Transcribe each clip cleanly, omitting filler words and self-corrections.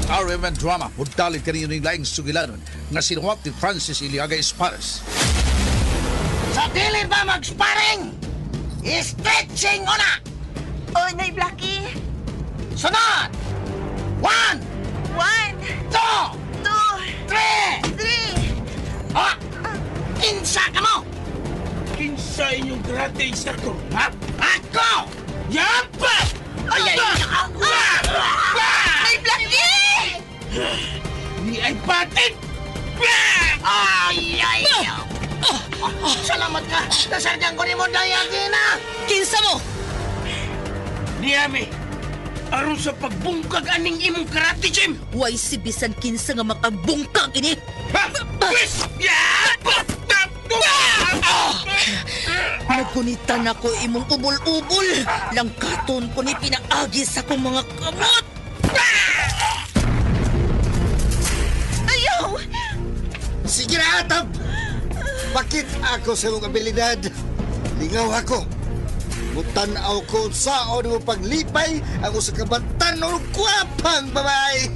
Ang RMN Drama mudalit kaninyo ning laing sugilanon nga sinuwat ni Francis Iliaga Espares. Sa dili ba mag-sparring? Stretching una! Oh, Nay Blackie. Sunod! One, One, two, two, three! three. Oh! Kinsa ka mo? Kinsa inyong karate instructor, ha? Ako! Yapa! Ay, ay, ay! Nay Blackie! Ni ay patit! Ay, ay! Salamat ka! Nasarjan ko ni mo dayagina! Kinsa mo? Niyami, aron sa pagbungkag aning imong karate gym! Way si bisan kinsa nga makabungkag ini. Ha? Pwes! Yapa! Nagunitan ako imong ubol-ubol. Langkaton ko ni pinaagi sa akong mga kamot. Ayaw! Sige na, Atab! Bakit ako sa imong abilidad? Lingaw ako. Mutanaw ko saon mo paglipay ang usa ka batan-ong gwapang babae.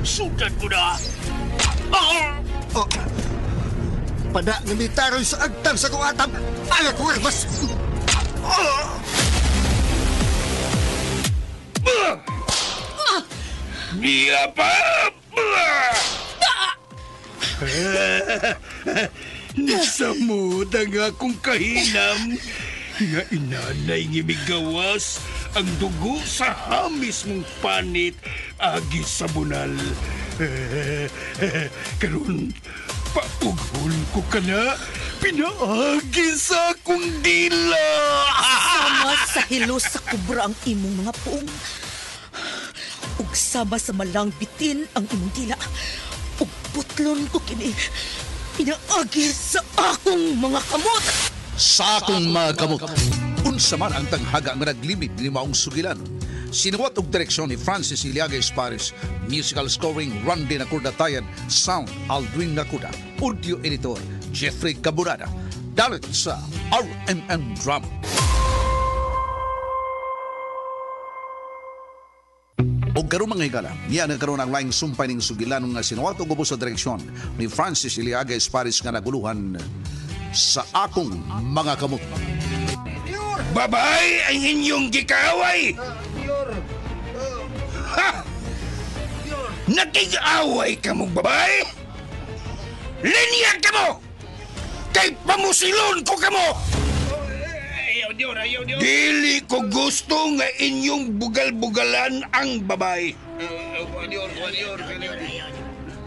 Sudan ko na! Oh, pada nga mitaroy sa agtang sa kong atab. Ang akong armas. Oh! Niya pa! Nasamod ang akong kahinam nga inanay nga migawas ang dugo sa hamis mong panit agi sa bunal. Karon paughon ko ka na pinaagi sa akong dila. Sama sa hilo sa kubra ang imong mga puong. Ug sama sa malang bitin ang imong dila. Ug putlon ko kini pinaagi sa akong mga kamot. Sa akong mga kamot. Unsa man ang tanghaga nga naglimid ni maong sugilanon. Sinuwat og direksyon ni Francis Iliaga Espares, musical scoring Randy Nakurda Tayan, sound Aldrin Nakuda, audio editor Jeffrey Caburada. Dalit sa RMN Drama. Og karon mga higala, niya nagkaroon ang laing sumpay ning sugilanon nga sinuwat og ubos sa direksyon ni Francis Iliaga Espares nga naguluhan sa akong mga kamot. Babae ang inyong gikaaway! Ha! Nakig-away ka mong babae? Linya ka mo! Kay pamusilon ko ka mo! Dili ko gusto nga inyong bugal-bugalan ang babae.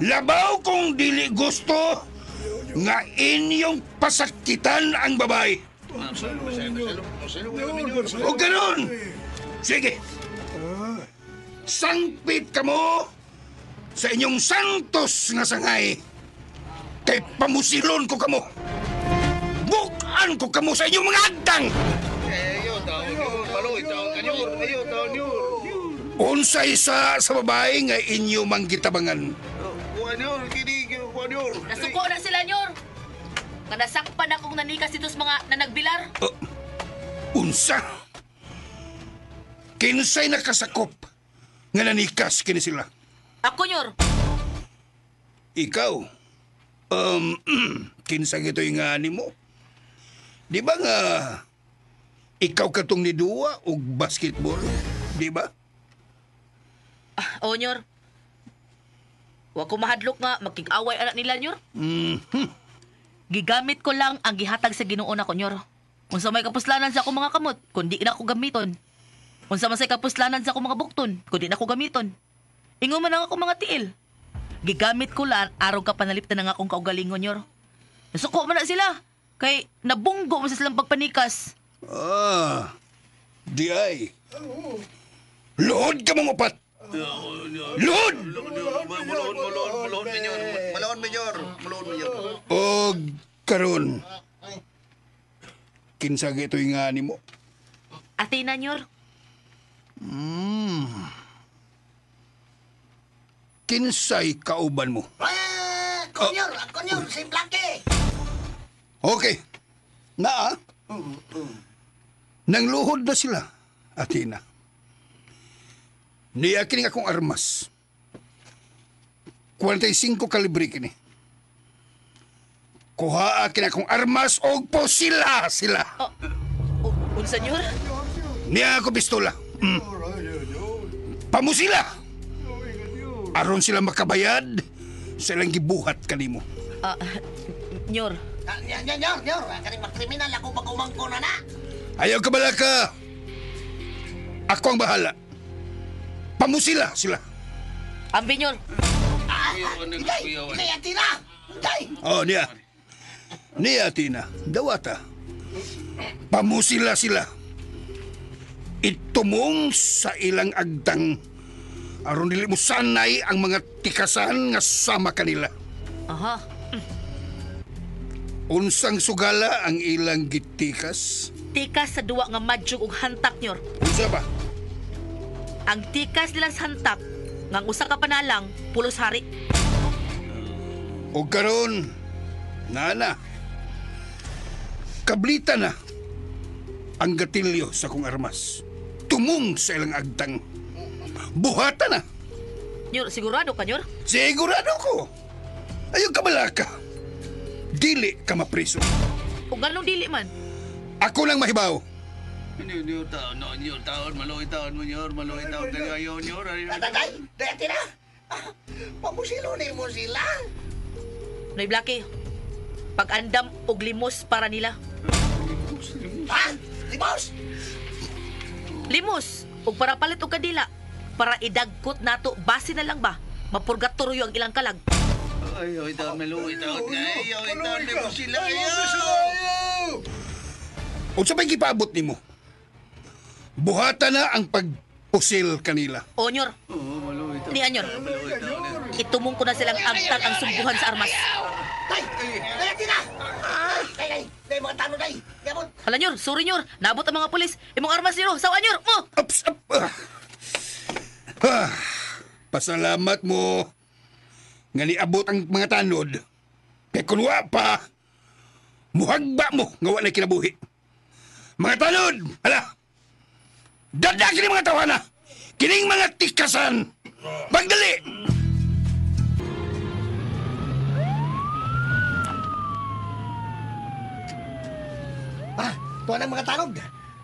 Labaw kong dili gusto nga inyong pasakitan ang babae. O ganun! Sige! Sangpit ka mo sa inyong santos nga sangay. Kay pamusilon ko kamo. Bukan ko kamo sa inyong mga agtang. Unsa isa sa babae nga inyo manggitabangan? Nasuko na sila, Nyor. Nga nasakpan akong nanikas dito sa mga nanagbilar. Unsa? Kinsay nakasakop nga nanikas kini sila? Ako, Nyor. Ikaw, kinsa gito'y nga nimo? Di ba nga ikaw katong ni Dua og basketball? Di ba? Ah, o, Nyor. Wa ko mahadlok nga magkig-away anak nila, Nyor. Gigamit ko lang ang gihatag sa Ginoo nako, Nyor. Unsa may kapuslanan sa akong mga kamot, kundi na ako gamiton. Unsa man say kapuslanan sa akong mga bukton, kundi na ako gamiton. Ingon man ang akong mga tiil. Gigamit ko lang aron ka panaliptan ang akong kaugalingon, Nyor. Nasuko man na sila. Kay nabunggo man sa silang pagpanikas. Ah, di ay. Luhod ka mong upat! Luhod! Og karon, kinsa gito'y nga nimo? Athena, Nyor. Kinsay kauban mo? Ako, Nyor! Ako, Nyor! Si Blackie! Okay. Naa. Nangluhod na sila, Athena. Niya kining akong armas. 45 kalibre kini. Kuhaa kini akong armas og posila sila. Oh, unsa, Nyor? Niya ako pistola. Pamusila! Aron sila makabayad sa ilang gibuhat kanimo. Nyor. Nyor, nyor. Kaning magkriminal ako pag-umangko na na. Ayaw ka balaka. Ako ang bahala. Pamusila sila. Ambi, Nyor. Inday! Inday, Athena! Inday! Oh, niya. Niya, Tina. Dawata. Pamusila sila. Itumong sa ilang agtang. Aron dili mo sanay ang mga tikasan nga sama kanila. Aha. Unsang sugala ang ilang gitikas? Tikas sa duwa nga madyog og hantak, Nyor. Unsa ba? Ang tikas nila sa hantak, ngang usa ka panalang, pulos hari. O karon, nana, kablita na ang gatilyo sa kong armas. Tumong sa ilang agtang. Buhata na. Nyor, sigurado ka, Nyor? Sigurado ko. Ayaw ka balaka. Dili ka mapriso. O ganong dili man? Ako lang mahibaw. Nyor, taon, no, nyor, taon, maluoy taon mo, nyor, maluoy taon, ayaw, nyor, ayaw. Day! Day, Athena! Pamusilo ni mo sila. Noy Blackie, pag-andam og limos para nila. Ha? Limos! Limos, og para palit og kadila. Para idagkot nato, base na lang ba? Mapurgatoryo ang ilang kalag. Ayaw, taon, maluoy taon, ayaw, taon, limos sila, ayaw. Unsa ba'y gipaabot nimo? Buhata na ang pagpusil kanila. O, Nyor. Ni Anyor. Itumong ko na silang agtang ang sumbuhan sa armas. Day! Day, Athena! Day, day! Day, mga tano, day! Gabot! Hala, Nyor. Sorry, Nyor. Naabot ang mga pulis. Imong armas, Nyor. Sawa, Nyor. Mo! Ups, up. Pasalamat mo nga niabot ang mga tanod. Kay kun wa pa, muhagba mo nga wa na kinabuhi. Mga tanod! Hala! Dada kini mga tawana! Kining mga tikasan! Magdali! Ah, tuwa ng mga tanod.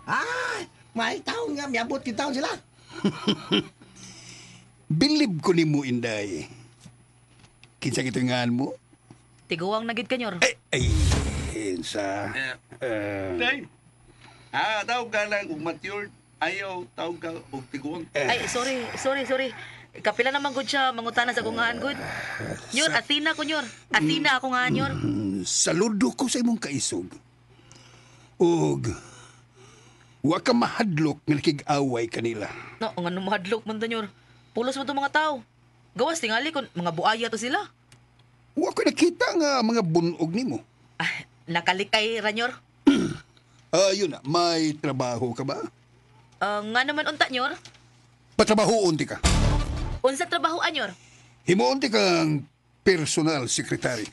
Ah, may taon nga, miabot taon sila. Bilib ko ni mo, Inday. Kinsa kitungan mo? Tiguang na gid ka, Nyor. Ay, ay, sa... Day! Ah, tawag ka lang og matured. Ayaw, tawag ka og tiguang. Ay, sorry, sorry, sorry. Kapila naman gud siya, mangutana sa akong ngaan gud. Nyor, Athena ko, Nyor. Athena ako nga, Nyor. Saludo ko sa imong kaisog. Og wa ka mahadlok nga nakig-away kanila. No, ang ano mahadlok man to, Nyor. Pulos mo to mga tao. Gawas tingali kon mga buaya to sila. Wa ko nakita nga mga bunog nimo. Ah, nakalikay ra, Nyor. Ayun na, may trabaho ka ba? Nga naman unta, Nyor. Patrabahoon ti ka. Unsa trabaho, Nyor? Himuon ti kang personal secretary.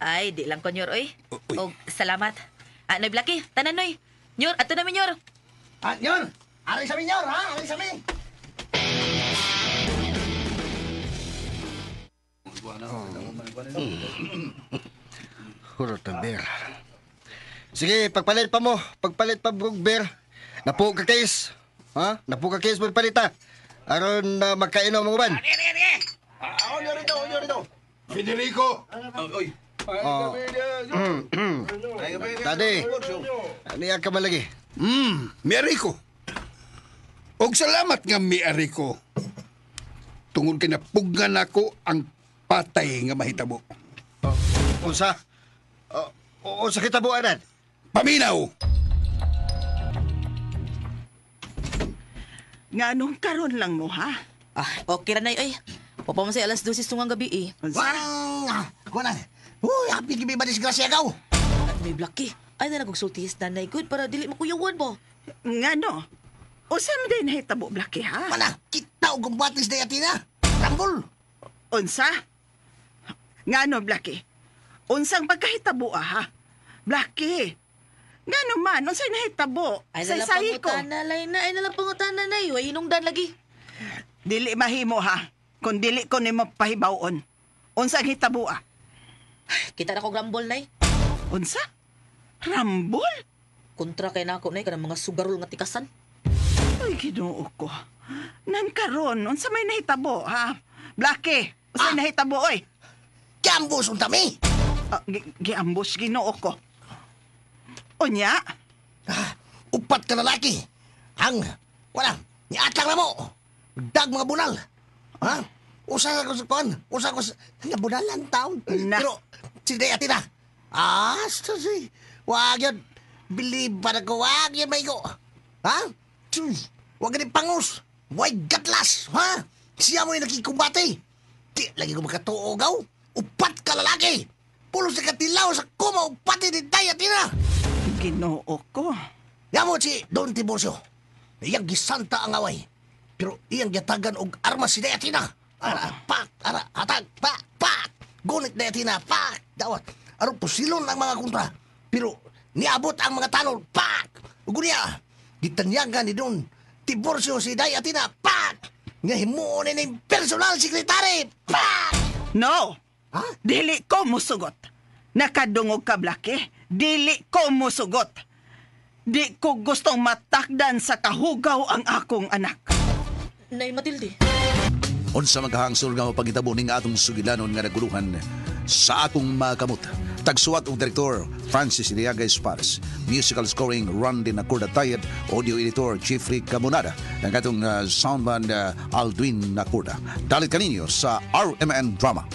Ay, di lang ko, Nyor, oy. Oy. Og salamat. Ah, Noy Blackie, tanan, Noy. Nyor, ato namin, Nyor. Ah, Nyor! Aray sa mi, Nyor, ha? Aray sa mi! Hurot ang beer. Sige, pagpalit pa mo. Pagpalit pa, brog beer. Napo ka case. Ha? Napo ka case magpalit ha. Aron na magkainom ang uban. Federico! Oy. Oh. Daddy, ano yan ka malagi? Miari ko. Og salamat nga miari ko. Tungod kay napugnan ako ang patay nga mahitabo. Unsa? Unsa kita buanan? Paminaw! Nga nung karon lang mo, ha? Ah, okay ra, Nay, oy. Papa mo sa alas 12 tungang gabi, eh. Unsa? Wang! Kuha na. Uy, happy gibi ba disgrasya ka? Noy Blackie, ay na nagugsultihis nanay good para dili makuyawan ba? Nga no? Unsa man din nahitabo, Blackie, ha? Mana, kita og gumbatis day Athena. Rambol! Unsa? Nga no, Blackie? Unsang pagkahitabo, ah, ha? Blackie, nga no man, unsay nahitabo? Ay nalang Say-sayi ko. pangutana, lay na, ay nalang pangutana, nay. Way hinungdan lagi. Dili mahimo ha. Kung dili ko nimo pahibawon. Unsa ang hitabua? Kita na ko grambol, Nay. Unsa? Rambol? Kontra kay nako, Nay, kanang mga sugarol nga tikasan. Ay, Ginoo ko. Nan karon, unsa may nahitabo ha? Blackie, unsa may nahitabo oy? Giambus unta mi. Ah, giambus Ginoo ko. Unya? Ah, upat ka lalaki. Ang, wala, niatang na mo. Dag mga bunal. Ha? Usa ko sa kuan, usa ko sa, nga bunalan taon. Na. Pero, si Day Atina. Ah, si, wag yun. Believe pa na ko, wag yun, maigo. Ha? Tsuy, wag yun pangus. Why gatlas, ha? Siya mo yung nakikumbate. Di, lagi ko makatuogaw. Upat ka lalaki. Pulos sa katilaw sa kuma, upati ni Day Atina. Ginoo ko. Yamo si Don Tiburcio. Iyang gisanta ang away. Pero iyang gitagan og armas si Dayatina. Ara, pak, ara, hatag, pak, pak. Gunit Dayatina, pak, dawat. Aron pusilon ang mga kontra. Pero niabot ang mga tanol, pak. Ug niya, gitanyagan ni Don Tiburcio si Dayatina, pak. Nga himuon ni personal secretary, pak. No. Ha? Dili ko musugot. Nakadungog ka, Blackie. Dili ko musugot. Di ko gustong matakdan sa kahugaw ang akong anak. Nay Matilde. Unsa magkahangsol nga mapagitabo ning atong sugilanon nga naguluhan sa akong mga kamot. Tagsuwat og direktor Francis Iliaga Espares. Musical scoring Randy Nacorda Tayed, audio editor Jeffrey Camonada, ang atong soundman Aldwin Nacorda. Dalit kaninyo sa RMN Drama.